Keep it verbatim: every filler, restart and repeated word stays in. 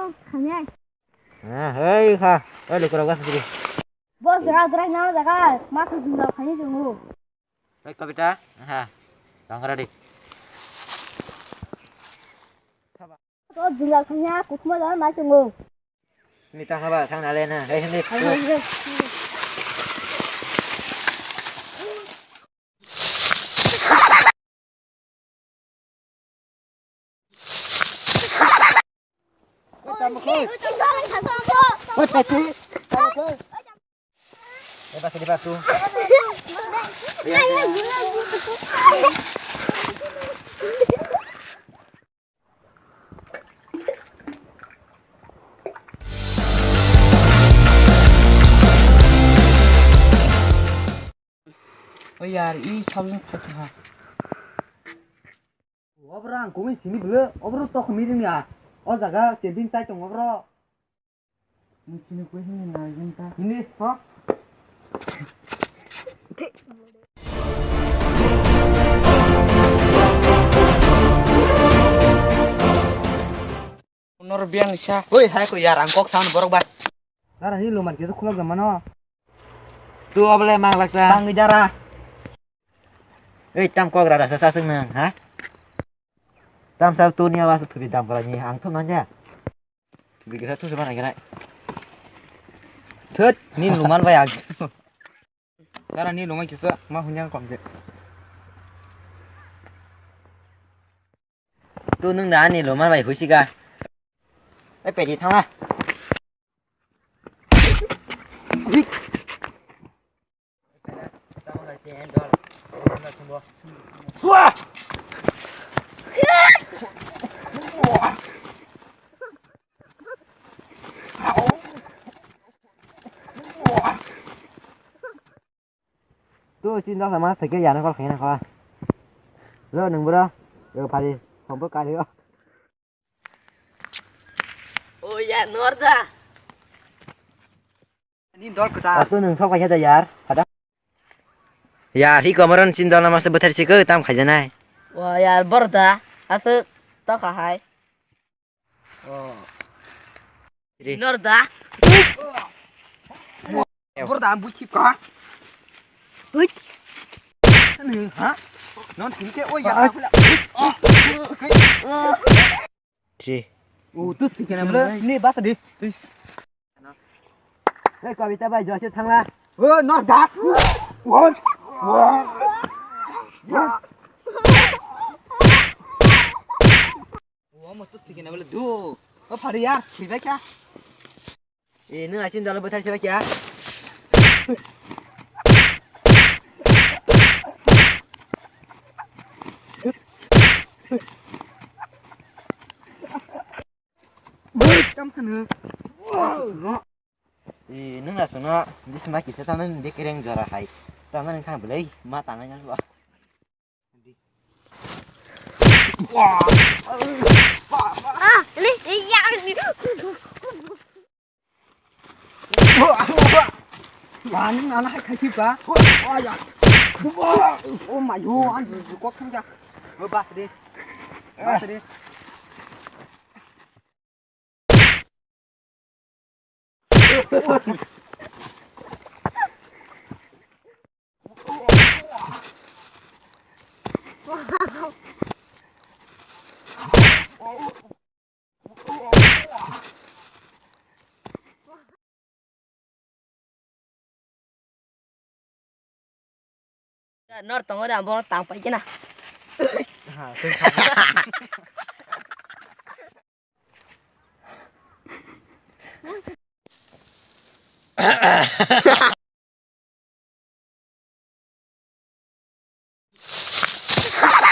no khamya. Ah, hei kha. Oi, lukurok bas siri. Bo jra jra na jaga, ma tu jra khani jungu. Hei, Kavita, ha. Tangkara di. To jra khanya, kutma da ma jungu. Ni ta haba, thang na le na. Hei, hei, hei. O yar, i sabjing phaikha. Obra ang kumi sini bwle, obra tok mi ring ya. O jaga chatting tai tong obra. Ni sini koi sini na ring ta. Ini, ho? Honor biang isa. Oi, hai ko yar, ang kok sound borok ba. Dara ni luman kisa khulok da mano. Tu oble mang lakta. Tangwi dara. Ei, tam kok rada sa sasung nang, ha? Tam sa tu ni awas tu di dam kala ni ang thum nang ja. Bigi sa tu seman agenai. Thut, ni luman bai ag. Dara ni luman kisa ma hunyang kom je. Tu nung da ani loma bai huisika. Ai pedi thangla. Wah! Tu chin dok sama sake yana kol khayna kho. Lo nung bro, yo phari, sompo kari yo. O ya, norda. Ni dol kota. Atu nung sok kaya da yar, pada. Yar, hi komoron chin dol nama se bwthar sikhe tam khajanai. Wa yar, borda, ase to khahai. Ri. Norda. Borda ang buchip ka. Ui. Ani, ha? Non tinte o ya. Three. O tu sikena bro. Ni basa di. Please. Hei, Kavita bai, joa se thangla. O, nor dak. Won. Won. Won, mo tu sikena bole du. O, phari yar, khibai kya? E, nung asin dalo bwthar sibai kya? Kam khanu. E, nung asuna, bisma kisa tama nung bekereng jora hai. Tama nung khang belai, ma tangai nang lo. Ah, le, ya. Ani nana hai khai ba. Oh, ya. Oh, my, oh, ani kok thang ja. Oh, bas de. Bas de. Nor tongo de, abo tang pai kena.